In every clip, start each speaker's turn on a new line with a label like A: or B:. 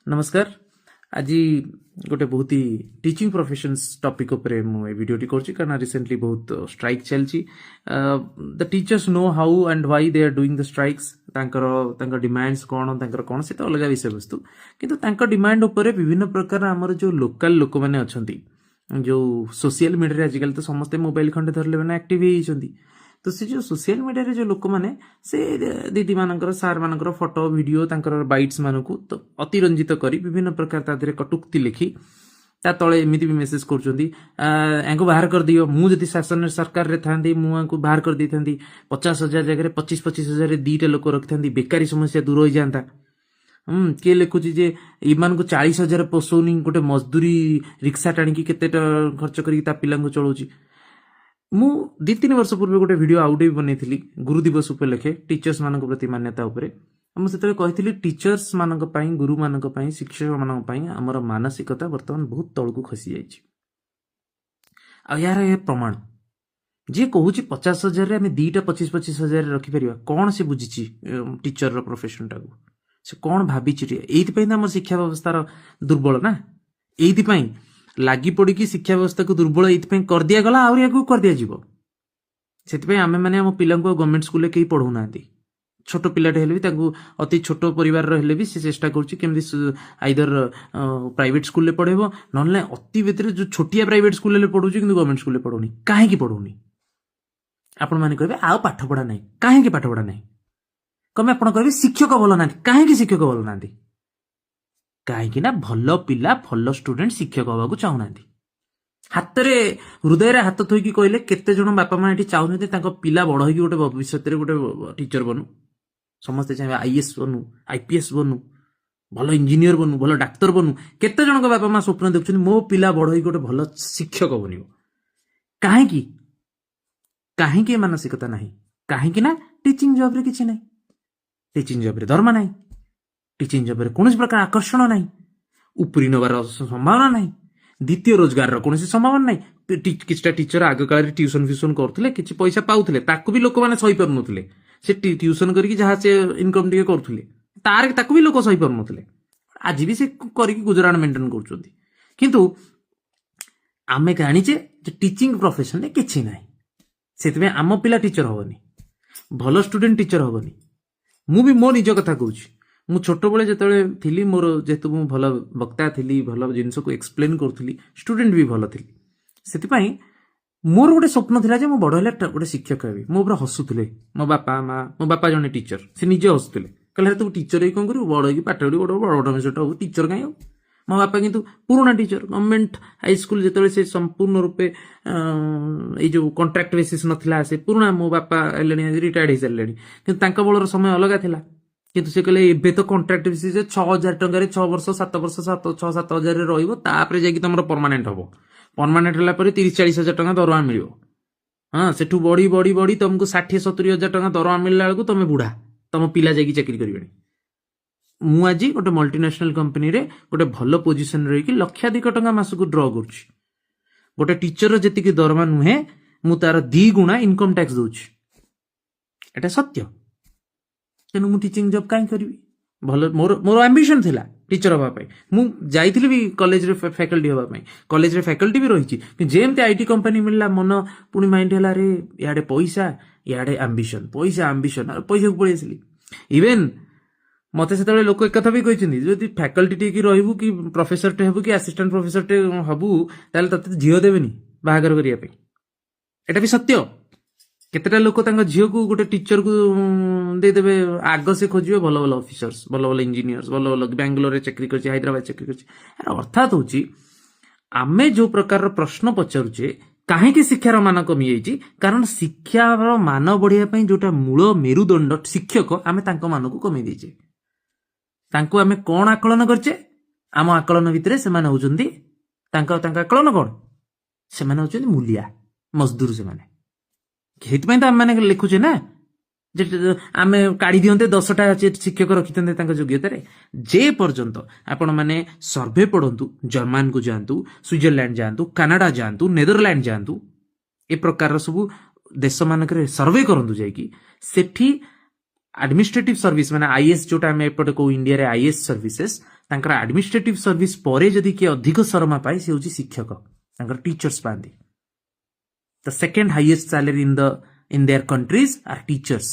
A: ନମସ୍କାର। ଆଜି ଗୋଟେ ବହୁତ ହି ଟିଚିଂ ପ୍ରଫେସନ୍ସ ଟପିକ୍ ଉପରେ ମୁଁ ଏ ଭିଡ଼ିଓଟି କରୁଛି, କାରଣ ରିସେଣ୍ଟଲି ବହୁତ ଷ୍ଟ୍ରାଇକ୍ ଚାଲିଛି। The teachers know how and why they are doing the strikes. ତାଙ୍କ ଡିମାଣ୍ଡସ୍ କ'ଣ, ତାଙ୍କର କ'ଣ, ସେ ତ ଅଲଗା ବିଷୟବସ୍ତୁ। କିନ୍ତୁ ତାଙ୍କ ଡିମାଣ୍ଡ ଉପରେ ବିଭିନ୍ନ ପ୍ରକାର ଆମର ଯେଉଁ ଲୋକାଲ ଲୋକମାନେ ଅଛନ୍ତି, ଯେଉଁ ସୋସିଆଲ ମିଡ଼ିଆରେ ଆଜିକାଲି ତ ସମସ୍ତେ ମୋବାଇଲ ଖଣ୍ଡେ ଧରିଲେ ମାନେ ଆକ୍ଟିଭ ହେଇଯାଇଛନ୍ତି। ତ ସେ ଯେଉଁ ସୋସିଆଲ ମିଡ଼ିଆରେ ଯେଉଁ ଲୋକମାନେ ସେ ଦିଦିମାନଙ୍କର, ସାର୍ ମାନଙ୍କର ଫଟୋ, ଭିଡ଼ିଓ, ତାଙ୍କର ବାଇଟ୍ସ ମାନଙ୍କୁ ତ ଅତିରଞ୍ଜିତ କରି ବିଭିନ୍ନ ପ୍ରକାର ତା ଦେହରେ କଟୁକ୍ତି ଲେଖି ତା ତଳେ ଏମିତି ବି ମେସେଜ କରୁଛନ୍ତି, "ୟାଙ୍କୁ ବାହାର କରିଦିଅ। ମୁଁ ଯଦି ଶାସନରେ, ସରକାରରେ ଥାନ୍ତି, ମୁଁ ୟାଙ୍କୁ ବାହାର କରିଦେଇଥାନ୍ତି। 50,000 ଜାଗାରେ 25-25 ହଜାରରେ ଦିଟା ଲୋକ ରଖିଥାନ୍ତି, ବେକାରୀ ସମସ୍ୟା ଦୂର ହେଇଯାଆନ୍ତା।" କିଏ ଲେଖୁଛି ଯେ ଏମାନଙ୍କୁ 40,000 ପୋଷଉନି, ଗୋଟେ ମଜଦୁରୀ ରିକ୍ସା ଟାଣିକି କେତେ ଖର୍ଚ୍ଚ କରିକି ତା ପିଲାଙ୍କୁ ଚଳଉଛି। ମୁଁ 2-3 ବର୍ଷ ପୂର୍ବେ ଗୋଟେ ଭିଡ଼ିଓ ଆଉ ଗୋଟେ ବି ବନେଇଥିଲି ଗୁରୁ ଦିବସ ଉପଲକ୍ଷେ, ଟିଚର୍ସ ମାନଙ୍କ ପ୍ରତି ମାନ୍ୟତା ଉପରେ। ମୁଁ ସେତେବେଳେ କହିଥିଲି, ଟିଚର୍ସ ମାନଙ୍କ ପାଇଁ, ଗୁରୁମାନଙ୍କ ପାଇଁ, ଶିକ୍ଷକମାନଙ୍କ ପାଇଁ ଆମର ମାନସିକତା ବର୍ତ୍ତମାନ ବହୁତ ତଳକୁ ଖସି ଯାଇଛି। ଆଉ ଏହାର ଏ ପ୍ରମାଣ, ଯିଏ କହୁଛି 50,000ରେ ଆମେ ଦିଟା 25-25 ହଜାରରେ ରଖିପାରିବା, କ'ଣ ସେ ବୁଝିଛି ଟିଚରର ପ୍ରଫେସନଟାକୁ? ସେ କ'ଣ ଭାବିଛି ଟିକେ? ଏଇଥିପାଇଁ ତ ଆମର ଶିକ୍ଷା ବ୍ୟବସ୍ଥାର ଦୁର୍ବଳ ନା। ଏଇଥିପାଇଁ ଲାଗି ପଡ଼ିକି ଶିକ୍ଷା ବ୍ୟବସ୍ଥାକୁ ଦୁର୍ବଳ ଏଇଥିପାଇଁ କରିଦିଆଗଲା, ଆହୁରି ଆଗକୁ କରିଦିଆଯିବ। ସେଥିପାଇଁ ଆମେମାନେ ଆମ ପିଲାଙ୍କୁ ଆଉ ଗଭର୍ଣ୍ଣମେଣ୍ଟ ସ୍କୁଲରେ କେହି ପଢ଼ଉନାହାନ୍ତି। ଛୋଟ ପିଲାଟେ ହେଲେ ବି, ତାଙ୍କୁ ଅତି ଛୋଟ ପରିବାରର ହେଲେ ବି ସେ ଚେଷ୍ଟା କରୁଛି କେମିତି ଆଇଦର ପ୍ରାଇଭେଟ ସ୍କୁଲରେ ପଢ଼େଇବ, ନହେଲେ ଅତି ଭିତରେ ଯୋଉ ଛୋଟିଆ ପ୍ରାଇଭେଟ ସ୍କୁଲରେ ପଢ଼ଉଛି, କିନ୍ତୁ ଗଭର୍ଣ୍ଣମେଣ୍ଟ ସ୍କୁଲରେ ପଢ଼ଉନି। କାହିଁକି ପଢ଼ଉନି? ଆପଣମାନେ କହିବେ ଆଉ ପାଠ ପଢ଼ା ନାହିଁ। କାହିଁକି ପାଠ ପଢ଼ା ନାହିଁ? କମେ ଆପଣ କହିବେ ଶିକ୍ଷକ ଭଲ ନାହାନ୍ତି। କାହିଁକି ଶିକ୍ଷକ ଭଲ ନାହାନ୍ତି? କାହିଁକି ନା ଭଲ ପିଲା, ଭଲ ଷ୍ଟୁଡେଣ୍ଟ ଶିକ୍ଷକ ହବାକୁ ଚାହୁଁନାହାନ୍ତି। ହାତରେ, ହୃଦୟରେ ହାତ ଥୋଇକି କହିଲେ, କେତେ ଜଣ ବାପା ମା ଏଠି ଚାହୁଁଛନ୍ତି ତାଙ୍କ ପିଲା ବଡ ହେଇକି ଗୋଟେ ଭବିଷ୍ୟତରେ ଗୋଟେ ଟିଚର ବନୁ? ସମସ୍ତେ ଚାହିଁବେ ଆଇଏଏସ୍ ବନୁ, ଆଇପିଏସ୍ ବନୁ, ଭଲ ଇଞ୍ଜିନିୟର ବନୁ, ଭଲ ଡାକ୍ତର ବନୁ। କେତେ ଜଣଙ୍କ ବାପା ମା ସ୍ୱପ୍ନ ଦେଖୁଛନ୍ତି ମୋ ପିଲା ବଡ ହେଇକି ଗୋଟେ ଭଲ ଶିକ୍ଷକ ବନିବ? କାହିଁକି? କାହିଁକି ଏ ମାନସିକତା ନାହିଁ? କାହିଁକି ନା ଟିଚିଂ ଜବରେ କିଛି ନାହିଁ। ଟିଚିଂ ଜବରେ ଦରମା ନାହିଁ, ଟିଚିଂ ଜବରେ କୌଣସି ପ୍ରକାର ଆକର୍ଷଣ ନାହିଁ, ଉପରି ନେବାର ସମ୍ଭାବନା ନାହିଁ, ଦ୍ୱିତୀୟ ରୋଜଗାରର କୌଣସି ସମ୍ଭାବନା ନାହିଁ। କିଛିଟା ଟିଚର ଆଗ କାଳରେ ଟ୍ୟୁସନ ଫ୍ୟୁସନ କରୁଥିଲେ, କିଛି ପଇସା ପାଉଥିଲେ। ତାକୁ ବି ଲୋକମାନେ ସହିପାରୁନଥିଲେ। ସେ ଟ୍ୟୁସନ କରିକି ଯାହା ସେ ଇନକମ୍ ଟିକେ କରୁଥିଲେ, ତାର ତାକୁ ବି ଲୋକ ସହିପାରୁନଥିଲେ। ଆଜି ବି ସେ କରିକି ଗୁଜରାଣ ମେଣ୍ଟେନ କରୁଛନ୍ତି। କିନ୍ତୁ ଆମେ ଜାଣିଛେ ଯେ ଟିଚିଂ ପ୍ରଫେସନରେ କିଛି ନାହିଁ। ସେଥିପାଇଁ ଆମ ପିଲା ଟିଚର ହବନି, ଭଲ ଷ୍ଟୁଡେଣ୍ଟ ଟିଚର ହବନି। ମୁଁ ବି ମୋ ନିଜ କଥା କହୁଛି। ମୁଁ ଛୋଟବେଳେ ଯେତେବେଳେ ଥିଲି, ମୋର ଯେହେତୁ ମୁଁ ଭଲ ବକ୍ତା ଥିଲି, ଭଲ ଜିନିଷକୁ ଏକ୍ସପ୍ଲେନ କରୁଥିଲି, ଷ୍ଟୁଡେଣ୍ଟ ବି ଭଲ ଥିଲି, ସେଥିପାଇଁ ମୋର ଗୋଟେ ସ୍ୱପ୍ନ ଥିଲା ଯେ ମୁଁ ବଡ଼ ହେଲେ ଗୋଟେ ଶିକ୍ଷକ ହେବି। ମୋ ଉପରେ ହସୁଥିଲେ ମୋ ବାପା ମା। ମୋ ବାପା ଜଣେ ଟିଚର, ସେ ନିଜେ ହସୁଥିଲେ। କହିଲେ, "ଆରେ, ତୁ ଟିଚର ହେଇକି କଣ କରିବୁ? ବଡ଼ ହେଇକି ପାଠ ପଢି ଗୋଟେ ବଡ଼ ବଡ଼ ମଣିଷଟା ହବୁ, ଟିଚର କାହିଁ ହବୁ?" ମୋ ବାପା କିନ୍ତୁ ପୁରୁଣା ଟିଚର, ଗଭର୍ଣ୍ଣମେଣ୍ଟ ହାଇସ୍କୁଲ, ଯେତେବେଳେ ସେ ସମ୍ପୂର୍ଣ୍ଣ ରୂପେ ଏଇ ଯୋଉ କଣ୍ଟ୍ରାକ୍ଟ ବେସିସ୍ ନଥିଲା, ସେ ପୁରୁଣା। ମୋ ବାପା ହେଲେଣି, ରିଟାୟାର୍ଡ ହେଇସାରିଲେଣି, କିନ୍ତୁ ତାଙ୍କ ବେଳର ସମୟ ଅଲଗା ଥିଲା। କିନ୍ତୁ ସେ କହିଲେ, ଏବେ ତ କଣ୍ଟ୍ରାକ୍ଟ ବେସିସ୍ 6,000 ଟଙ୍କାରେ 6 ବର୍ଷ, 7 ବର୍ଷ, 7, 6-7 ହଜାରରେ ରହିବ, ତାପରେ ଯାଇକି ତମର ପରମାନେଣ୍ଟ ହବ। ପରମାନେଣ୍ଟ ହେଲା ପରେ 30-40 ହଜାର ଟଙ୍କା ଦରମା ମିଳିବ। ହଁ, ସେଠୁ ବଢି ବଢି ବଢି ତମକୁ 60-70 ହଜାର ଟଙ୍କା ଦରମା ମିଳିଲା ବେଳକୁ ତମେ ବୁଢା, ତମ ପିଲା ଯାଇକି ଚାକିରି କରିବେଣି। ମୁଁ ଆଜି ଗୋଟେ ମଲ୍ଟିନ୍ୟାସନାଲ କମ୍ପାନୀରେ ଗୋଟେ ଭଲ ପୋଜିସନ ରହିକି ଲକ୍ଷାଧିକ ଟଙ୍କା ମାସକୁ ଡ୍ର କରୁଛି। ଗୋଟେ ଟିଚରର ଯେତିକି ଦରମା ନୁହେଁ, ମୁଁ ତାର ଦି ଗୁଣା ଇନକମ ଟ୍ୟାକ୍ସ ଦଉଛି। ଏଟା ସତ୍ୟ। ତେଣୁ ମୁଁ ଟିଚିଂ ଜବ୍ କାହିଁ କରିବି? ଭଲ ମୋର ମୋର ଆମ୍ବିସନ ଥିଲା ଟିଚର ହବା ପାଇଁ। ମୁଁ ଯାଇଥିଲି ବି କଲେଜରେ ଫ୍ୟାକଲ୍ଟି ହବା ପାଇଁ, କଲେଜରେ ଫ୍ୟାକଲ୍ଟି ବି ରହିଛି। କିନ୍ତୁ ଯେମିତି IT company ମିଳିଲା, ମନ ପୁଣି ମାଇଣ୍ଡ ହେଲା ରେ, ଇଆଡେ ପଇସା, ଇଆଡେ ଆମ୍ବିସନ, ପଇସା, ଆମ୍ବିସନ, ଆଉ ପଇସାକୁ ପଳେଇ ଆସିଲି। ଇଭେନ୍ ମତେ ସେତେବେଳେ ଲୋକ ଏକଥା ବି କହିଛନ୍ତି, ଯଦି ଫ୍ୟାକଲ୍ଟି ଟିକେ ରହିବୁ କି ପ୍ରଫେସରଟେ ହେବୁ କି ଆସିଷ୍ଟାଣ୍ଟ ପ୍ରଫେସରଟେ ହବୁ, ତାହେଲେ ତତେ ଝିଅ ଦେବେନି ବାହାଘର କରିବା ପାଇଁ। ଏଟା ବି ସତ୍ୟ। କେତେଟା ଲୋକ ତାଙ୍କ ଝିଅକୁ ଗୋଟେ ଟିଚରକୁ ଦେଇଦେବେ? ଆଗ ସେ ଖୋଜିବେ ଭଲ ଭଲ ଅଫିସର୍ସ, ଭଲ ଭଲ ଇଞ୍ଜିନିୟର୍ସ, ଭଲ ଭଲ ବାଙ୍ଗାଲୋରରେ ଚାକିରି କରିଛି, ହାଇଦ୍ରାବାଦ ଚାକିରି କରିଛି। ଆରେ, ଅର୍ଥାତ୍ ହଉଛି ଆମେ ଯୋଉ ପ୍ରକାରର ପ୍ରଶ୍ନ ପଚାରୁଛେ, କାହିଁକି ଶିକ୍ଷାର ମାନ କମିଯାଇଛି? କାରଣ ଶିକ୍ଷାର ମାନ ବଢିବା ପାଇଁ ଯୋଉଟା ମୂଳ ମେରୁଦଣ୍ଡ ଶିକ୍ଷକ, ଆମେ ତାଙ୍କ ମାନକୁ କମେଇ ଦେଇଛେ। ତାଙ୍କୁ ଆମେ କଣ ଆକଳନ କରିଛେ? ଆମ ଆକଳନ ଭିତରେ ସେମାନେ ହଉଛନ୍ତି, ତାଙ୍କ ତାଙ୍କ ଆକଳନ କଣ? ସେମାନେ ହଉଛନ୍ତି ମୂଲିଆ, ମଜଦୁର ସେମାନେ। ସେଇଥିପାଇଁ ତ ଆମେ ଲେଖୁଛେ ନା ଯେ ଆମେ କାଢି ଦିଅନ୍ତେ, 10ଟା ଶିକ୍ଷକ ରଖିଥାନ୍ତେ ତାଙ୍କ ଯୋଗ୍ୟତାରେ। ଯେ ପର୍ଯ୍ୟନ୍ତ ଆପଣମାନେ ସର୍ଭେ ପଢନ୍ତୁ, ଜର୍ମାନକୁ ଯାଆନ୍ତୁ, ସୁଇଜରଲ୍ୟାଣ୍ଡ ଯାଆନ୍ତୁ, କାନାଡା ଯାଆନ୍ତୁ, ନେଦରଲ୍ୟାଣ୍ଡ ଯାଆନ୍ତୁ, ଏ ପ୍ରକାରର ସବୁ ଦେଶମାନଙ୍କରେ ସର୍ଭେ କରନ୍ତୁ ଯାଇକି। ସେଠି ଆଡମିନିଷ୍ଟ୍ରେଟିଭ ସର୍ଭିସ, ମାନେ ଆଇଏଏସ୍, ଯୋଉଟା ଆମେ ଏପଟେ କହୁ ଇଣ୍ଡିଆରେ ଆଇଏଏସ୍ ସର୍ଭିସେସ୍, ତାଙ୍କର ଆଡମିନିଷ୍ଟ୍ରେଟିଭ ସର୍ଭିସ ପରେ ଯଦି କିଏ ଅଧିକ ଦରମା ପାଏ, ସେ ହେଉଛି ଶିକ୍ଷକ। ତାଙ୍କର ଟିଚର୍ସ ପାଆନ୍ତି। The second highest salary in their countries are teachers.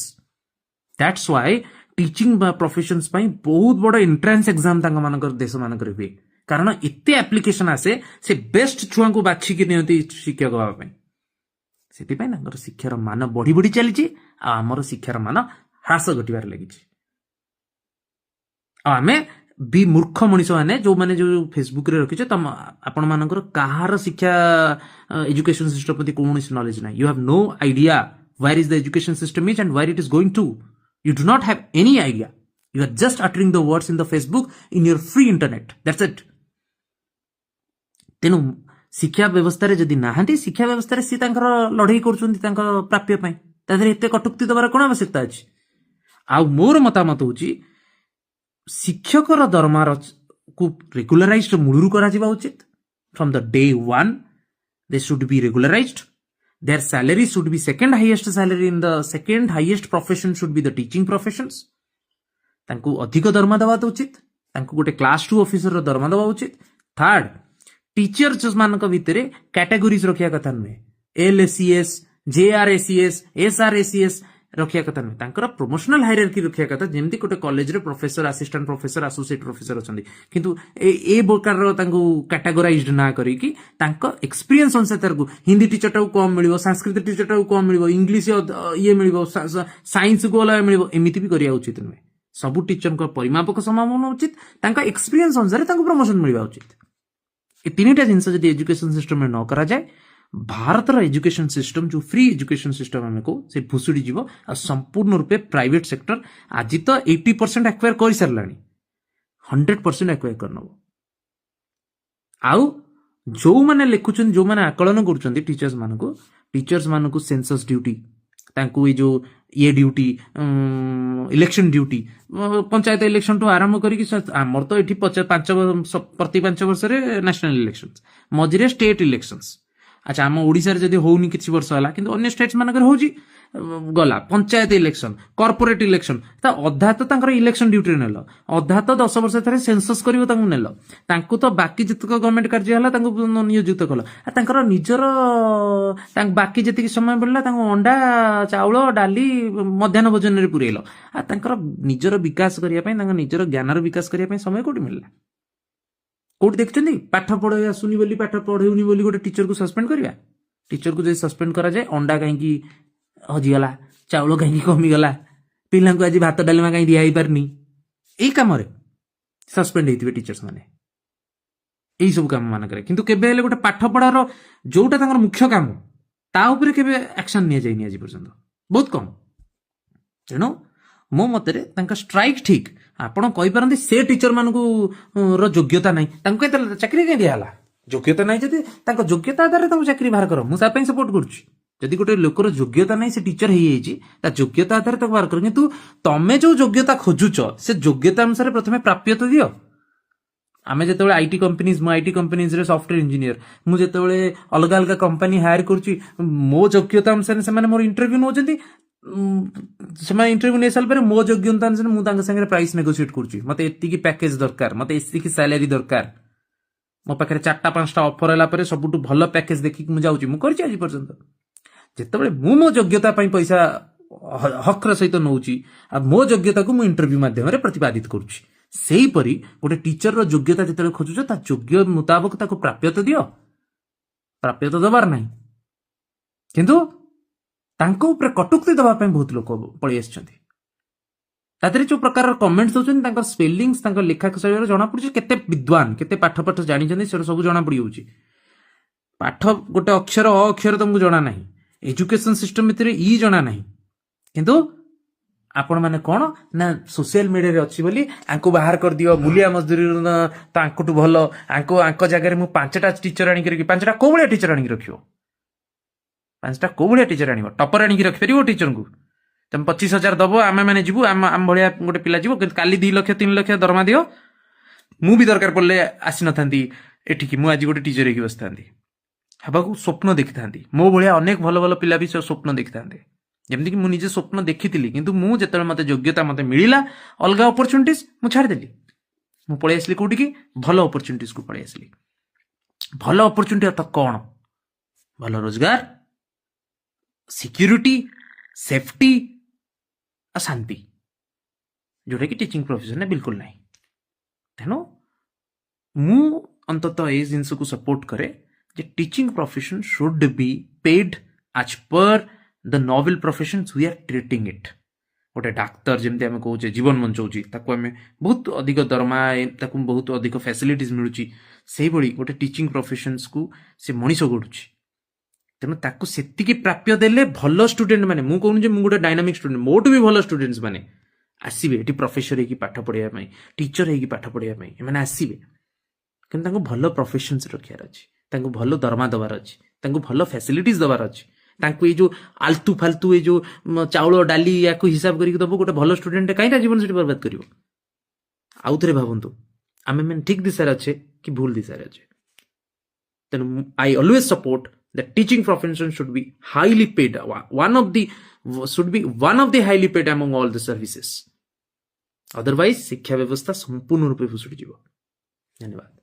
A: That's why teaching professions ପାଇଁ ବହୁତ ବଡ ଏଣ୍ଟ୍ରାନ୍ସ ଏକ୍ସାମ ତାଙ୍କ ମାନଙ୍କର ଦେଶ ମାନଙ୍କରେ ହୁଏ, କାରଣ ଏତେ ଆପ୍ଲିକେସନ ଆସେ, ସେ ବେଷ୍ଟ ଛୁଆଙ୍କୁ ବାଛିକି ନିଅନ୍ତି ଶିକ୍ଷକ ହେବା ପାଇଁ। ସେଥିପାଇଁ ତାଙ୍କର ଶିକ୍ଷାର ମାନ ବଢି ବଢି ଚାଲିଛି ଆଉ ଆମର ଶିକ୍ଷାର ମାନ ହ୍ରାସ ଘଟିବାରେ ଲାଗିଛି। ଆଉ ଆମେ ବି ମୂର୍ଖ ମଣିଷ ମାନେ, ଯୋଉମାନେ ଯୋଉ ଫେସବୁକରେ ରଖିଛ, ତମ ଆପଣମାନଙ୍କର କାହାର ଶିକ୍ଷା, ଏଜୁକେସନ ସିଷ୍ଟମ ପ୍ରତି କୌଣସି ନଲେଜ ନାହିଁ। You have no idea where is the education system is and where it is going to. You do not have any idea. You are just uttering the words in the Facebook in your free internet. That's it. ତେଣୁ ଶିକ୍ଷା ବ୍ୟବସ୍ଥାରେ ଯଦି ନାହାନ୍ତି, ଶିକ୍ଷା ବ୍ୟବସ୍ଥାରେ ସିଏ ତାଙ୍କର ଲଢେଇ କରୁଛନ୍ତି ତାଙ୍କ ପ୍ରାପ୍ୟ ପାଇଁ, ତା ଦେହରେ ଏତେ କଟୁକ୍ତି ଦେବାର କଣ ଆବଶ୍ୟକତା ଅଛି? ଆଉ ମୋର ମତାମତ ହଉଛି, ଶିକ୍ଷକର ଦରମାର କୁ ରେଗୁଲାରାଇଜଡ ମୂଳରୁ କରାଯିବା ଉଚିତ। From the day one they should be regularized. Their salary should be second highest salary in the second highest profession should be the teaching professions. ତାଙ୍କୁ ଅଧିକ ଦରମା ଦେବା ଉଚିତ। ତାଙ୍କୁ ଗୋଟେ କ୍ଲାସ ଟୁ ଅଫିସରର ଦରମା ଦେବା ଉଚିତ। ଥାର୍ଡ, ଟିଚର୍ସ ମାନଙ୍କ ଭିତରେ କ୍ୟାଟାଗୋରିଜ ରଖିବା କଥା ନୁହେଁ। L S C S, J R S C S, S R S C S ରଖିବା କଥା ନୁହେଁ। ତାଙ୍କର ପ୍ରମୋସନାଲ ହାଇରାର୍କି ରଖିବା କଥା, ଯେମିତି ଗୋଟେ କଲେଜରେ professor, assistant professor, associate professor ଅଛନ୍ତି। କିନ୍ତୁ ଏ ପ୍ରକାରର ତାଙ୍କୁ କ୍ୟାଟାଗୋରାଇଜଡ ନା କରିକି ତାଙ୍କ ଏକ୍ସପିରିଏନ୍ସ ଅନୁସାରେ ତାକୁ ହିନ୍ଦୀ ଟିଚରଟାକୁ କମ ମିଳିବ, ସାଂସ୍କ୍ରିଟ ଟିଚରଟାକୁ କମ ମିଳିବ, ଇଂଲିଶ ଇଏ ମିଳିବ, ସାଇନ୍ସକୁ ଅଲଗା ମିଳିବ, ଏମିତି ବି କରିବା ଉଚିତ ନୁହେଁ। ସବୁ ଟିଚରଙ୍କ ପରିମାପକ ସମାନ ଉଚିତ। ତାଙ୍କ ଏକ୍ସପିରିଏନ୍ସ ଅନୁସାରେ ତାଙ୍କୁ ପ୍ରମୋସନ ମିଳିବା ଉଚିତ। ଏ ତିନିଟା ଜିନିଷ ଯଦି ଏଜୁକେସନ ସିଷ୍ଟମରେ ନ କରାଯାଏ, ଭାରତର ଏଜୁକେସନ ସିଷ୍ଟମ, ଯୋଉ ଫ୍ରି ଏଜୁକେସନ ସିଷ୍ଟମ ଆମେ କହୁ, ସେ ଭୁଷୁଡି ଯିବ ଆଉ ସମ୍ପୂର୍ଣ୍ଣ ରୂପେ ପ୍ରାଇଭେଟ ସେକ୍ଟର ଆଜି ତ 80% ଆକ୍ୱାୟାର କରିସାରିଲାଣି, 100% ଆକ୍ୱାୟାର କରିନବ। ଆଉ ଯୋଉମାନେ ଲେଖୁଛନ୍ତି, ଯୋଉମାନେ ଆକଳନ କରୁଛନ୍ତି ଟିଚର୍ସ ମାନଙ୍କୁ ସେନ୍ସସ୍ ଡ୍ୟୁଟି, ତାଙ୍କୁ ଏଇ ଯୋଉ ଇଏ ଡ୍ୟୁଟି, ଇଲେକ୍ସନ ଡ୍ୟୁଟି, ପଞ୍ଚାୟତ ଇଲେକ୍ସନଠୁ ଆରମ୍ଭ କରିକି ଆମର ତ ଏଠି ପ୍ରତି 5 ବର୍ଷରେ ନ୍ୟାସନାଲ ଇଲେକ୍ସନ, ମଝିରେ ଷ୍ଟେଟ୍ ଇଲେକ୍ସନ୍ସ। ଆଚ୍ଛା, ଆମ ଓଡ଼ିଶାରେ ଯଦି ହଉନି କିଛି ବର୍ଷ ହେଲା, କିନ୍ତୁ ଅନ୍ୟ ଷ୍ଟେଟ୍ସ ମାନଙ୍କରେ ହଉଛି। ଗଲା ପଞ୍ଚାୟତ ଇଲେକ୍ସନ, କର୍ପୋରେଟ ଇଲେକ୍ସନ, ତା ଅଧା ତ ତାଙ୍କର ଇଲେକ୍ସନ ଡ୍ୟୁଟିରେ ନେଲ, ଅଧା ତ 10 ବର୍ଷ ଥରେ ସେନ୍ସସ୍ କରିବ ତାଙ୍କୁ ନେଲ, ତାଙ୍କୁ ତ ବାକି ଯେତିକ ଗଭର୍ଣ୍ଣମେଣ୍ଟ କାର୍ଯ୍ୟ ହେଲା ତାଙ୍କୁ ନିୟୋଜିତ କଲ। ଆଉ ତାଙ୍କର ନିଜର ତାଙ୍କ ବାକି ଯେତିକି ସମୟ ବଳିଲା, ତାଙ୍କୁ ଅଣ୍ଡା, ଚାଉଳ, ଡାଲି, ମଧ୍ୟାହ୍ନ ଭୋଜନରେ ପୁରେଇଲ। ଆଉ ତାଙ୍କର ନିଜର ବିକାଶ କରିବା ପାଇଁ, ତାଙ୍କ ନିଜର ଜ୍ଞାନର ବିକାଶ କରିବା ପାଇଁ ସମୟ କୋଉଠି ମିଳିଲା? କୋଉଠି ଦେଖିଛନ୍ତି, ପାଠ ପଢେଇ ଆସୁନି ବୋଲି, ପାଠ ପଢେଉନି ବୋଲି ଗୋଟେ ଟିଚରକୁ ସସ୍ପେଣ୍ଡ କରିବା? ଟିଚରକୁ ଯଦି ସସ୍ପେଣ୍ଡ କରାଯାଏ, ଅଣ୍ଡା କାହିଁକି ହଜିଗଲା, ଚାଉଳ କାହିଁକି କମିଗଲା, ପିଲାଙ୍କୁ ଆଜି ଭାତ ଡାଲମା କାହିଁକି ଦିଆ ହେଇପାରିନି, ଏଇ କାମରେ ସସ୍ପେଣ୍ଡ ହେଇଥିବେ ଟିଚର୍ସ ମାନେ, ଏଇ ସବୁ କାମ ମାନଙ୍କରେ। କିନ୍ତୁ କେବେ ହେଲେ ଗୋଟେ ପାଠ ପଢାର ଯୋଉଟା ତାଙ୍କର ମୁଖ୍ୟ କାମ, ତା ଉପରେ କେବେ ଆକ୍ସନ ନିଆଯାଇନି ଆଜି ପର୍ଯ୍ୟନ୍ତ, ବହୁତ କମ। ତେଣୁ ମୋ ମତରେ ତାଙ୍କ ଷ୍ଟ୍ରାଇକ୍ ଠିକ। ଆପଣ କହିପାରନ୍ତି, ସେ ଟିଚର ମାନଙ୍କୁ ର ଯୋଗ୍ୟତା ନାହିଁ, ତାଙ୍କୁ କାହିଁ ଚାକିରି କାହିଁ ଦିଆହେଲା? ଯୋଗ୍ୟତା ନାହିଁ ଯଦି, ତାଙ୍କ ଯୋଗ୍ୟତା ଆଧାରରେ ତାଙ୍କୁ ଚାକିରି ବାହାର କର। ମୁଁ ତା ପାଇଁ ସପୋର୍ଟ କରୁଛି। ଯଦି ଗୋଟେ ଲୋକର ଯୋଗ୍ୟତା ନାହିଁ, ସେ ଟିଚର ହେଇଯାଇଛି, ତା ଯୋଗ୍ୟତା ଆଧାରରେ ତାକୁ ବାହାର କର। କିନ୍ତୁ ତମେ ଯୋଉ ଯୋଗ୍ୟତା ଖୋଜୁଛ, ସେ ଯୋଗ୍ୟତା ଅନୁସାରେ ପ୍ରଥମେ ପ୍ରାପ୍ୟ ତ ଦିଅ। ଆମେ ଯେତେବେଳେ IT companies, ମୁଁ IT କମ୍ପାନିଜରେ ସଫ୍ଟୱେର ଇଞ୍ଜିନିୟର, ମୁଁ ଯେତେବେଳେ ଅଲଗା ଅଲଗା କମ୍ପାନୀ ହାୟାର କରୁଛି, ମୋ ଯୋଗ୍ୟତା ଅନୁସାରେ ସେମାନେ ମୋର ଇଣ୍ଟରଭ୍ୟୁ ନେଉଛନ୍ତି। ସେମାନେ ଇଣ୍ଟରଭ୍ୟୁ ନେଇ ସାରିଲା ପରେ ମୋ ଯୋଗ୍ୟତା ଅନୁସାରେ ମୁଁ ତାଙ୍କ ସାଙ୍ଗରେ ପ୍ରାଇସ୍ ନେଗୋସିଏଟ୍ କରୁଛି। ମତେ ଏତିକି ପ୍ୟାକେଜ ଦରକାର, ମତେ ଏତିକି ସାଲାରୀ ଦରକାର। ମୋ ପାଖରେ ଚାରିଟା ପାଞ୍ଚଟା ଅଫର ହେଲା ପରେ ସବୁଠୁ ଭଲ ପ୍ୟାକେଜ ଦେଖିକି ମୁଁ ଯାଉଛି। ମୁଁ କରିଛି ଆଜି ପର୍ଯ୍ୟନ୍ତ। ଯେତେବେଳେ ମୁଁ ମୋ ଯୋଗ୍ୟତା ପାଇଁ ପଇସା ହକ୍ର ସହିତ ନଉଛି ଆଉ ମୋ ଯୋଗ୍ୟତାକୁ ମୁଁ ଇଣ୍ଟରଭ୍ୟୁ ମାଧ୍ୟମରେ ପ୍ରତିପାଦିତ କରୁଛି, ସେଇପରି ଗୋଟେ ଟିଚରର ଯୋଗ୍ୟତା ଯେତେବେଳେ ଖୋଜୁଛ, ତା ଯୋଗ୍ୟ ମୁତାବକ ତାକୁ ପ୍ରାପ୍ୟ ତ ଦିଅ। ପ୍ରାପ୍ୟ ତ ଦେବାର ନାହିଁ, କିନ୍ତୁ ତାଙ୍କ ଉପରେ କଟୁକ୍ତି ଦେବା ପାଇଁ ବହୁତ ଲୋକ ପଳେଇ ଆସିଛନ୍ତି। ତା ଦେହରେ ଯୋଉ ପ୍ରକାରର କମେଣ୍ଟ ଦଉଛନ୍ତି, ତାଙ୍କର ସ୍ପେଲିଂସ, ତାଙ୍କ ଲେଖା ଶୈଳୀରେ ଜଣାପଡୁଛି କେତେ ବିଦ୍ୱାନ, କେତେ ପାଠ ପାଠ ଜାଣିଛନ୍ତି, ସେଟା ସବୁ ଜଣା ପଡିଯାଉଛି। ପାଠ ଗୋଟେ ଅକ୍ଷର ଅ ଅକ୍ଷର ତମକୁ ଜଣା ନାହିଁ, ଏଜୁକେସନ ସିଷ୍ଟମ ଭିତରେ ଇ ଜଣା ନାହିଁ, କିନ୍ତୁ ଆପଣମାନେ କଣ ନା ସୋସିଆଲ ମିଡିଆରେ ଅଛି ବୋଲି ଆଙ୍କୁ ବାହାର କରିଦିଅ, ମୂଲିଆ ମଜଦୁରୀ ତାଙ୍କଠୁ ଭଲ, ଆଙ୍କୁ ଆଙ୍କ ଜାଗାରେ ମୁଁ ପାଞ୍ଚଟା ଟିଚର ଆଣିକି ରଖିବି। ପାଞ୍ଚଟା କୋଉ ଭଳିଆ ଟିଚର ଆଣିକି ରଖିବ? ପାଞ୍ଚଟା କୋଉ ଭଳିଆ ଟିଚର ଆଣିବ? ଟପର ଆଣିକି ରଖିପାରିବ ଟିଚରଙ୍କୁ? ତମେ 25,000 ଦବ, ଆମେ ମାନେ ଯିବୁ, ଆମ ଆମ ଭଳିଆ ଗୋଟେ ପିଲା ଯିବ। କିନ୍ତୁ କାଲି 2 ଲକ୍ଷ 3 ଲକ୍ଷ ଦରମା ଦିଅ, ମୁଁ ବି ଦରକାର ପଡ଼ିଲେ ଆସିନଥାନ୍ତି ଏଠିକି, ମୁଁ ଆଜି ଗୋଟେ ଟିଚର ହେଇକି ବସିଥାନ୍ତି, ହେବାକୁ ସ୍ୱପ୍ନ ଦେଖିଥାନ୍ତି। ମୋ ଭଳିଆ ଅନେକ ଭଲ ଭଲ ପିଲା ବି ସେ ସ୍ୱପ୍ନ ଦେଖିଥାନ୍ତେ, ଯେମିତିକି ମୁଁ ନିଜେ ସ୍ୱପ୍ନ ଦେଖିଥିଲି। କିନ୍ତୁ ମୁଁ ଯେତେବେଳେ ମତେ ଯୋଗ୍ୟତା ମତେ ମିଳିଲା, ଅଲଗା ଅପରଚୁନିଟିସ୍, ମୁଁ ଛାଡ଼ିଦେଲି। ମୁଁ ପଳେଇ ଆସିଲି କୋଉଠିକି? ଭଲ ଅପରଚ୍ୟୁନିଟିସ୍କୁ ପଳେଇ ଆସିଲି। ଭଲ ଅପରଚ୍ୟୁନିଟି ଅର୍ଥ କ'ଣ? ଭଲ ରୋଜଗାର, ସିକ୍ୟୁରିଟି, ସେଫ୍ଟି ଆଉ ଶାନ୍ତି, ଯୋଉଟାକି ଟିଚିଂ ପ୍ରଫେସନରେ ବିଲକୁଲ ନାହିଁ। ତେଣୁ ମୁଁ ଅନ୍ତତଃ ଏଇ ଜିନିଷକୁ ସପୋର୍ଟ କରେ ଯେ teaching profession should be paid as per the noble professions we are treating it. ଗୋଟେ ଡାକ୍ତର ଯେମିତି ଆମେ କହୁଛେ ଜୀବନ ବଞ୍ଚଉଛି, ତାକୁ ଆମେ ବହୁତ ଅଧିକ ଦରମା, ତାକୁ ବହୁତ ଅଧିକ ଫ୍ୟାସିଲିଟିଜ୍ ମିଳୁଛି, ସେଇଭଳି ଗୋଟେ ଟିଚିଂ ପ୍ରଫେସନ୍ସକୁ ସେ ମଣିଷ ଗଢୁଛି। ତେଣୁ ତାକୁ ସେତିକି ପ୍ରାପ୍ୟ ଦେଲେ ଭଲ ଷ୍ଟୁଡେଣ୍ଟ ମାନେ, ମୁଁ କହୁନି ଯେ ମୁଁ ଗୋଟେ ଡାଇନାମିକ୍ ଷ୍ଟୁଡେଣ୍ଟ, ମୋଠୁ ବି ଭଲ ଷ୍ଟୁଡେଣ୍ଟସ୍ ମାନେ ଆସିବେ ଏଠି ପ୍ରଫେସର ହେଇକି ପାଠ ପଢିବା ପାଇଁ, ଟିଚର ହେଇକି ପାଠ ପଢିବା ପାଇଁ ଏମାନେ ଆସିବେ। କିନ୍ତୁ ତାଙ୍କୁ ଭଲ ପ୍ରଫେସନ୍ସ ରଖିବାର ଅଛି, ତାଙ୍କୁ ଭଲ ଦରମା ଦେବାର ଅଛି, ତାଙ୍କୁ ଭଲ ଫ୍ୟାସିଲିଟିଜ୍ ଦେବାର ଅଛି। ତାଙ୍କୁ ଏଇ ଯୋଉ ଆଲତୁ ଫାଲତୁ ଏଇ ଯୋଉ ଚାଉଳ ଡାଲି ୟାକୁ ହିସାବ କରିକି ଦବ, ଗୋଟେ ଭଲ ଷ୍ଟୁଡେଣ୍ଟ କାହିଁ ତା ଜୀବନ ସେଠି ବର୍ବାଦ କରିବ? ଆଉ ଥରେ ଭାବନ୍ତୁ, ଆମେ ମାନେ ଠିକ ଦିଶାରେ ଅଛେ କି ଭୁଲ ଦିଶାରେ ଅଛେ? ତେଣୁ I always support the teaching profession should be highly paid, one of the should be one of the highly paid among all the services. Otherwise ଶିକ୍ଷା ବ୍ୟବସ୍ଥା ସମ୍ପୂର୍ଣ୍ଣ ରୂପେ ଭୁଷୁଡ଼ି ଯିବ। ଧନ୍ୟବାଦ।